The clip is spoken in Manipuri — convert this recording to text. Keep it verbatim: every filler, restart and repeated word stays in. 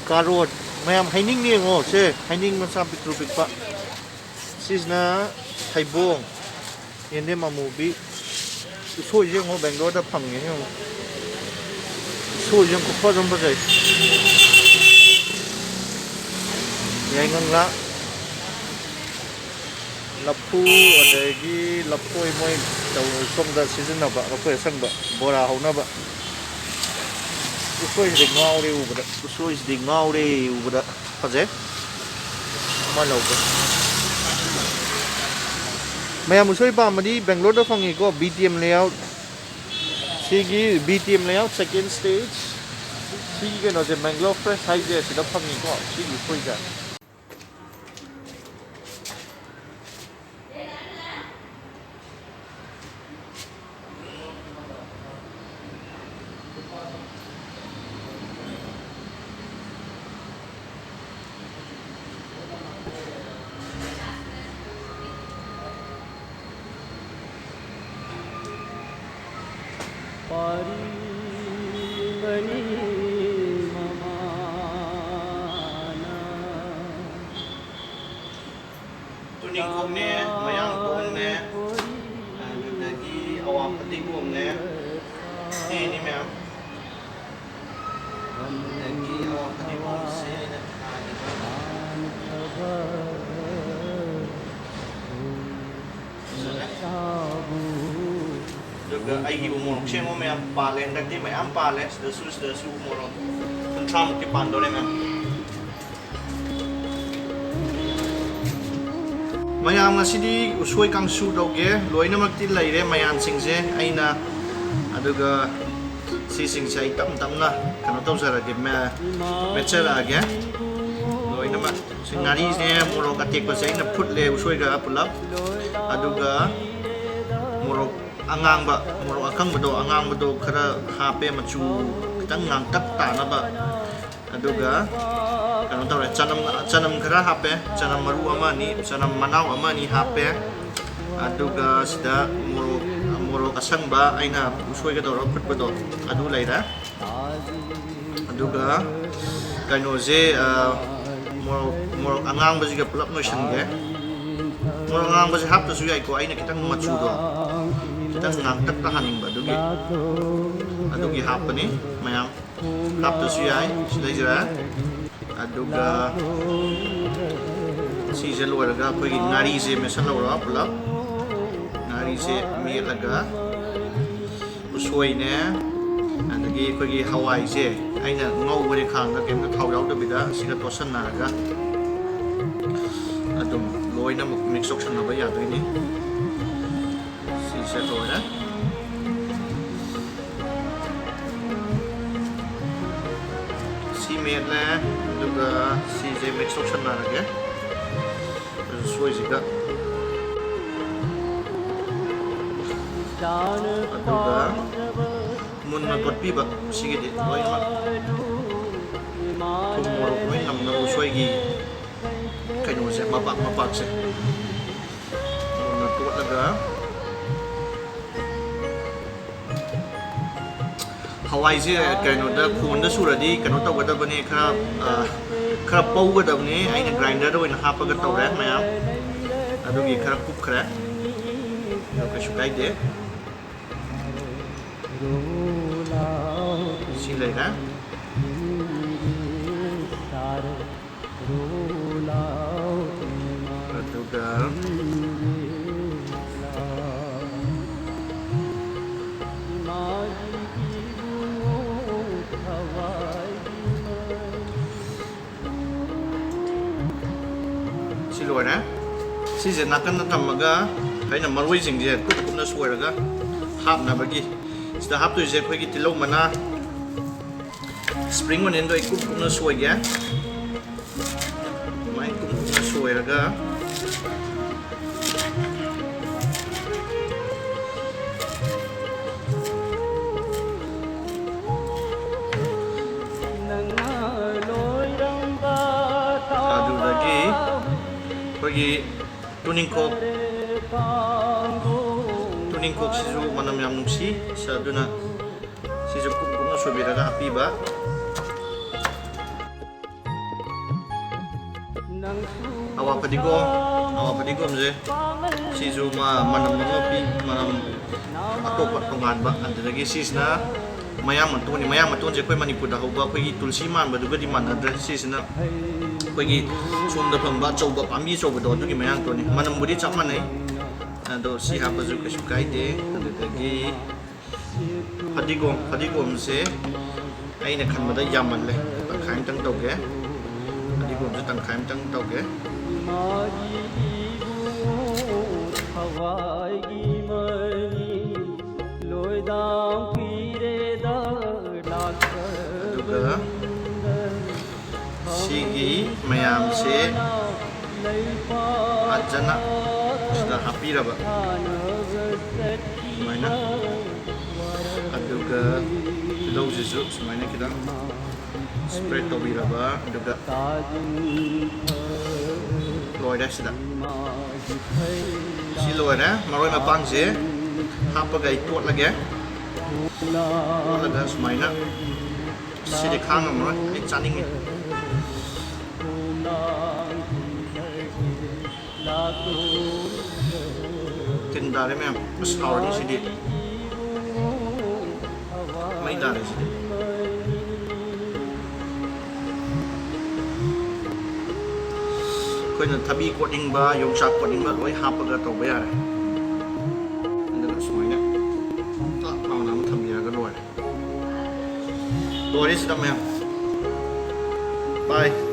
ꯀꯥꯔꯣꯠ꯫ ꯃꯌꯥꯝ ꯍꯩꯅꯤꯡꯅꯦ ꯌꯦꯡꯉꯣ, ꯁꯦ, ꯍꯩꯅꯤꯡ ꯃꯆꯥ ꯄꯤꯛꯇ꯭ꯔꯨ ꯄꯤꯛꯄ꯫ ꯁꯤꯁꯤꯅ ꯊꯩꯕꯣꯡ, ꯌꯦꯟꯗꯦꯝ ꯑꯃꯨꯕꯤ꯫ ꯎꯁꯣꯏꯁꯦ ꯌꯦꯡꯉꯣ, ꯕꯦꯡꯒ꯭ꯂꯣꯔꯗ ꯐꯪꯉꯦ ꯌꯦꯡꯉꯣ꯫ ꯎꯁꯣꯏꯁꯦ ꯌꯥꯝ ꯈꯨꯐꯖ ꯑꯃ ꯐꯖꯩ꯫ ꯌꯥꯏꯉꯪꯂꯥ, ꯂꯐꯨ, ꯑꯗꯒꯤ ꯂꯐꯣꯏ ꯃꯣꯏ ꯇꯧ-, ꯁꯣꯝꯗ ꯁꯤꯖꯤꯟꯅꯕ ꯂꯐꯣꯏ ꯑꯁꯪꯕ, ꯕꯣꯔꯥ ꯍꯧꯅꯕ꯫ ꯎꯁꯣꯏꯁꯤꯗꯤ ꯉꯥꯎꯔꯦ ꯎꯕꯗ, ꯎꯁꯣꯏꯁꯤꯗꯤ ꯉꯥꯎꯔꯦ ꯎꯕꯗ꯫ ꯐꯖꯩ꯫ ꯑꯃ ꯂꯧꯒꯦ꯫ ꯃꯌꯥꯝ ꯎꯁꯣꯏ ꯄꯥꯝꯃꯗꯤ ꯕꯦꯡꯒ꯭ꯂꯣꯔꯗ ꯐꯪꯉꯤꯀꯣ, ꯕꯤ ꯇꯤ ꯑꯦꯝ layout꯫ ꯁꯤꯒꯤ B T M layout second stage꯫ ꯁꯤꯒꯤ ꯀꯩꯅꯣꯁꯦ, ꯃꯦꯡꯒ꯭ꯂꯣ ꯐ꯭ꯔꯦꯁ ꯍꯥꯏꯁꯦ, ꯁꯤꯗ ꯐꯪꯉꯤꯀꯣ, ꯁꯤꯒꯤ ꯎꯁꯣꯏꯁꯦ꯫ ꯇꯨꯅꯤꯡꯈꯣꯛꯅꯦ, ꯃꯌꯥꯡꯇꯣꯟꯅꯦ, ꯑꯗꯨꯗꯒꯤ ꯑꯋꯥ ꯐꯗꯤꯒꯣꯝꯅꯦ, ꯁꯤꯅꯤ ꯃꯌꯥꯝ꯫ ꯑꯗꯨꯗꯒꯤ ꯑꯋꯥ ꯐꯗꯤꯒꯣꯝꯁꯦ ꯑꯩꯅ ꯊꯥꯔꯤꯕ꯫ ꯐꯖꯔꯦ꯫ ꯑꯗꯨꯒ ꯑꯩꯒꯤ ꯎ ꯃꯣꯔꯣꯛꯁꯦ ꯑꯃꯨꯛ ꯃꯌꯥꯝ ꯄꯥꯜꯂꯦ, ꯍꯟꯗꯛꯇꯤ ꯃꯌꯥꯝ ꯄꯥꯜꯂꯦ꯫ ꯁꯤꯗꯁꯨ, ꯁꯤꯗꯁꯨ ꯎ ꯃꯣꯔꯣꯛ ꯀꯨꯟꯊ꯭ꯔꯥꯃꯨꯛꯇꯤ ꯄꯥꯟꯗꯧꯔꯦ ꯃꯌꯥꯝ꯫ ꯃꯌꯥꯝ, ꯉꯁꯤꯗꯤ ꯎꯁꯣꯏ ꯀꯥꯡꯁꯨ ꯇꯧꯒꯦ꯫ ꯂꯣꯏꯅꯃꯛꯇꯤ ꯂꯩꯔꯦ ꯃꯌꯥꯟꯁꯤꯡꯁꯦ ꯑꯩꯅ, ꯑꯗꯨꯒ ꯁꯤꯁꯤꯡꯁꯦ ꯑꯩ ꯇꯞ ꯇꯞꯅ ꯀꯩꯅꯣ ꯇꯧꯖꯔꯒꯦ, ꯃꯦ-, ꯃꯦꯠꯆꯔꯛꯑꯒꯦ ꯂꯣꯏꯅꯃꯛ꯫ ꯁꯤ ꯉꯥꯔꯤꯁꯦ, ꯃꯣꯔꯣꯛ ꯑꯇꯦꯛꯄꯁꯦ ꯑꯩꯅ ꯐꯨꯠꯂꯦ ꯎꯁꯣꯏꯒ ꯄꯨꯂꯞ, ꯑꯗꯨꯒ ꯃꯣꯔꯣꯛ ꯑꯉꯥꯡꯕ, ꯃꯣꯔꯣꯛ ꯑꯀꯪꯕꯗꯣ, ꯑꯉꯥꯡꯕꯗꯣ ꯈꯔ ꯍꯥꯞꯄꯦ, ꯃꯆꯨ ꯈꯤꯇꯪ ꯉꯥꯡꯇꯛ ꯇꯥꯅꯕ꯫ ꯑꯗꯨꯒ ꯀꯩꯅꯣ ꯇꯧꯔꯦ, ꯆꯅꯝ, ꯆꯅꯝ ꯈꯔ ꯍꯥꯞꯄꯦ, ꯆꯅꯝ ꯃꯔꯨ ꯑꯃ ꯑꯅꯤ, ꯆꯅꯝ ꯃꯅꯥꯎ ꯑꯃ ꯑꯅꯤ ꯍꯥꯞꯄꯦ꯫ ꯑꯗꯨꯒ ꯁꯤꯗ ꯃꯣꯔꯣꯛ, ꯃꯣꯔꯣꯛ ꯑꯁꯪꯕ ꯑꯩꯅ ꯎꯁꯣꯏꯒ ꯇꯧꯔꯒ ꯐꯨꯠꯄꯗꯣ, ꯑꯗꯨ ꯂꯩꯔꯦ꯫ ꯑꯗꯨꯒ ꯀꯩꯅꯣꯁꯦ, ꯑ, ꯃꯣꯔꯣꯛ, ꯃꯣꯔꯣꯛ ꯑꯉꯥꯡꯕꯁꯤꯒ ꯄꯨꯂꯞ ꯅꯣꯏꯁꯤꯟꯒꯦ꯫ ꯃꯣꯔꯣꯛ ꯑꯉꯥꯡꯕꯁꯦ ꯍꯥꯞꯇ꯭ꯔꯁꯨ ꯌꯥꯏꯀꯣ, ꯑꯩꯅ ꯈꯤꯇꯪ ꯃꯆꯨꯗꯣ ꯈꯤꯇꯪ ꯉꯥꯡꯇꯛ ꯇꯥꯍꯟꯅꯤꯡꯕ, ꯑꯗꯨꯒꯤ, ꯑꯗꯨꯒꯤ ꯍꯥꯞꯄꯅꯤ꯫ ꯃꯌꯥꯝ ꯍꯥꯞꯇ꯭ꯔꯁꯨ ꯌꯥꯏ, ꯁꯤꯗꯩꯁꯤꯗ꯫ ꯑꯗꯨꯒ ꯁꯤꯁꯦ ꯂꯣꯏꯔꯒ ꯑꯩꯈꯣꯏꯒꯤ ꯉꯥꯔꯤꯁꯦ ꯃꯦꯠꯁꯜꯍꯧꯔꯣ ꯄꯨꯂꯞ꯫ ꯉꯥꯔꯤꯁꯦ ꯃꯦꯠꯂꯒ ꯎꯁꯣꯏꯅꯦ, ꯑꯗꯒꯤ ꯑꯩꯈꯣꯏꯒꯤ ꯍꯋꯥꯏꯁꯦ ꯑꯩꯅ ꯉꯧꯕꯅꯦ ꯈꯥꯡꯗ, ꯀꯩꯝꯇ ꯊꯥꯎ ꯌꯥꯎꯗꯕꯤꯗ ꯁꯤꯒ ꯇꯣꯠꯁꯟꯅꯔꯒ ꯑꯗꯨꯝ ꯂꯣꯏꯅꯃꯛ ꯃꯤꯛꯁ ꯇꯧꯁꯟꯅꯕ ꯌꯥꯗꯣꯏꯅꯤ꯫ ꯁꯤꯁꯦ ꯂꯣꯏꯔꯦ꯫ ꯁꯤ ꯃꯦꯠꯂꯦ, ꯑꯗꯨꯒ ꯁꯤꯁꯦ ꯃꯤꯛꯁ ꯇꯧꯁꯟꯅꯔꯒꯦ꯫ ꯎꯁꯣꯏꯁꯤꯒ꯫ ꯑꯗꯨꯒ ꯃꯨꯟꯅ ꯇꯣꯠꯄꯤꯕ ꯁꯤꯒꯤꯗꯤ ꯂꯣꯏꯅꯃꯛ꯫ ꯊꯨꯝ ꯃꯣꯔꯣꯛ ꯂꯣꯏ ꯅꯝꯅꯕ ꯎꯁꯣꯏꯒꯤ ꯀꯩꯅꯣꯁꯦ, ꯃꯄꯥꯛ ꯃꯄꯥꯛꯁꯦ ꯃꯨꯟꯅ ꯇꯣꯠꯂꯒ꯫ ꯍꯋꯥꯏꯁꯦ ꯀꯩꯅꯣꯗ, ꯈꯣꯟꯗ ꯁꯨꯔꯗꯤ ꯀꯩꯅꯣ ꯇꯧꯒꯗꯕꯅꯦ, ꯈꯔ, ꯑ, ꯈꯔ ꯄꯧꯒꯗꯕꯅꯦ꯫ ꯑꯩꯅ ꯒ꯭ꯔꯥꯏꯟꯗꯔꯗ ꯑꯣꯏꯅ ꯍꯥꯞꯄꯒ ꯇꯧꯔꯦ ꯃꯌꯥꯝ꯫ ꯑꯗꯨꯒꯤ ꯈꯔ ꯀꯨꯞꯈ꯭ꯔꯦ꯫ ꯑꯗꯣ ꯀꯩꯁꯨ ꯀꯥꯏꯗꯦ꯫ ꯁꯤ ꯂꯩꯔꯦ꯫ ꯑꯗꯨꯒ ꯁꯤ ꯂꯣꯏꯔꯦ꯫ ꯁꯤꯁꯦ ꯅꯥꯀꯟꯗ ꯊꯝꯃꯒ ꯑꯩꯅ ꯃꯔꯣꯏꯁꯤꯡꯁꯦ ꯀꯨꯞ ꯀꯨꯞꯅ ꯁꯣꯏꯔꯒ ꯍꯥꯞꯅꯕꯒꯤ, ꯁꯤꯗ ꯍꯥꯞꯇꯣꯏꯁꯦ ꯑꯩꯈꯣꯏꯒꯤ ꯇꯤꯜꯍꯧ ꯃꯅꯥ, ꯁ꯭ꯄ꯭ꯔꯤꯡ ꯑꯣꯅꯤꯌꯟꯗꯣ ꯑꯩ ꯀꯨꯞ ꯀꯨꯞꯅ ꯁꯣꯏꯒꯦ꯫ ꯑꯗꯨꯃꯥꯏꯅ ꯀꯨꯞ ꯀꯨꯞꯅ ꯁꯣꯏꯔꯒ, ꯑꯗꯨꯗꯒꯤ ꯑꯩꯈꯣꯏꯒꯤ ꯇꯨꯅꯤꯡꯈꯣꯛ, ꯇꯨꯅꯤꯡꯈꯣꯛꯁꯤꯁꯨ ꯃꯅꯝ ꯌꯥꯝ ꯅꯨꯡꯁꯤ꯫ ꯁ-, ꯑꯗꯨꯅ ꯁꯤꯁꯨ ꯀꯨꯞ ꯀꯨꯞꯅ ꯁꯣꯏꯕꯤꯔꯒ ꯍꯥꯞꯄꯤꯕ꯫ ꯐꯗꯤꯒꯣꯝ, ꯑꯋꯥ ꯐꯗꯤꯒꯣꯝꯁꯦ ꯁꯤꯁꯨ ꯃꯥ ꯃꯅꯝ ꯑꯃ ꯄꯤ, ꯃꯅꯝ ꯑꯇꯣꯞꯄ ꯇꯣꯉꯥꯟꯕ꯫ ꯑꯗꯨꯗꯒꯤ ꯁꯤꯁꯤꯅ ꯃꯌꯥꯡ ꯃꯇꯣꯟꯅꯤ꯫ ꯃꯌꯥꯡ ꯃꯇꯣꯟꯁꯦ ꯑꯩꯈꯣꯏ ꯃꯅꯤꯄꯨꯔꯗ ꯍꯧꯕ ꯑꯩꯈꯣꯏꯒꯤ ꯇꯨꯜꯁꯤ ꯃꯥꯟꯕꯗꯨꯒꯗꯤ ꯃꯥꯟꯅꯗ꯭ꯔꯦ꯫ ꯁꯤꯁꯤꯅ ꯑꯩꯈꯣꯏꯒꯤ ꯁꯣꯝꯗ ꯐꯪꯕ ꯑꯆꯧꯕ ꯄꯥꯝꯕꯤ ꯑꯆꯧꯕꯗꯣ, ꯑꯗꯨꯒꯤ ꯃꯌꯥꯡ ꯃꯇꯣꯟꯅꯤ꯫ ꯃꯅꯝꯕꯨꯗꯤ ꯆꯞ ꯃꯥꯟꯅꯩ, ꯑꯗꯣ ꯁꯤ ꯍꯥꯞꯄꯁꯨ ꯀꯩꯁꯨ ꯀꯥꯏꯗꯦ꯫ ꯑꯗꯨꯗꯒꯤ ꯐꯗꯤꯒꯣꯝ, ꯐꯗꯤꯒꯣꯝꯁꯦ ꯑꯩꯅ ꯈꯟꯕꯗ ꯌꯥꯝꯃꯜꯂꯦ, ꯇꯪꯈꯥꯏ ꯑꯃꯇꯪ ꯇꯧꯒꯦ꯫ ꯐꯗꯤꯒꯣꯝꯁꯦ ꯇꯪꯈꯥꯏ ꯑꯃꯇꯪ ꯇꯧꯒꯦ꯫ ꯑꯗꯨꯒ ꯁꯤꯒꯤ ꯃꯌꯥꯝꯁꯦ ꯐꯖꯅ ꯁꯤꯗ ꯍꯥꯞꯄꯤꯔꯕ ꯁꯨꯃꯥꯏꯅ, ꯑꯗꯨꯒ ꯇꯤꯜꯍꯧꯁꯤꯁꯨ ꯁꯨꯃꯥꯏꯅ ꯈꯤꯇꯪ spread ꯇꯧꯕꯤꯔꯕ, ꯑꯗꯨꯒ ꯂꯣꯏꯔꯦ꯫ ꯁꯤꯗ ꯁꯤ ꯂꯣꯏꯔꯦ꯫ ꯃꯔꯣꯏ ꯃꯄꯥꯡꯁꯦ ꯍꯥꯞꯄꯒ ꯑꯩ ꯇꯣꯠꯂꯒꯦ꯫ ꯇꯣꯠꯂꯒ ꯁꯨꯃꯥꯏꯅ, ꯁꯤꯗꯤ ꯈꯥꯡ ꯉꯝꯃꯔꯣꯏ, ꯑꯩ ꯆꯥꯅꯤꯡꯉꯤ꯫ ꯇꯤꯟ ꯇꯥꯔꯦ ꯃꯌꯥꯝ꯫ ꯑꯁ, ꯍꯥꯎꯔꯅꯤ ꯁꯤꯗꯤ꯫ ꯃꯩ ꯇꯥꯔꯦ ꯁꯤꯗꯤ꯫ ꯑꯩꯈꯣꯏꯅ ꯊꯕꯤ ꯀꯣꯠꯅꯤꯡꯕ, ꯌꯣꯡꯆꯥꯛ ꯀꯣꯠꯅꯤꯡꯕ ꯂꯣꯏ ꯍꯥꯞꯄꯒ ꯇꯧꯕ ꯌꯥꯔꯦ꯫ ꯑꯗꯨꯒ ꯁꯨꯃꯥꯏꯅ ꯇꯥꯛ ꯂꯥꯎꯅ ꯑꯃ ꯊꯝꯕꯤꯔꯒ ꯂꯣꯏꯔꯦ꯫ ꯂꯣꯏꯔꯦ ꯁꯤꯗ ꯃꯌꯥꯝ꯫ Bye꯫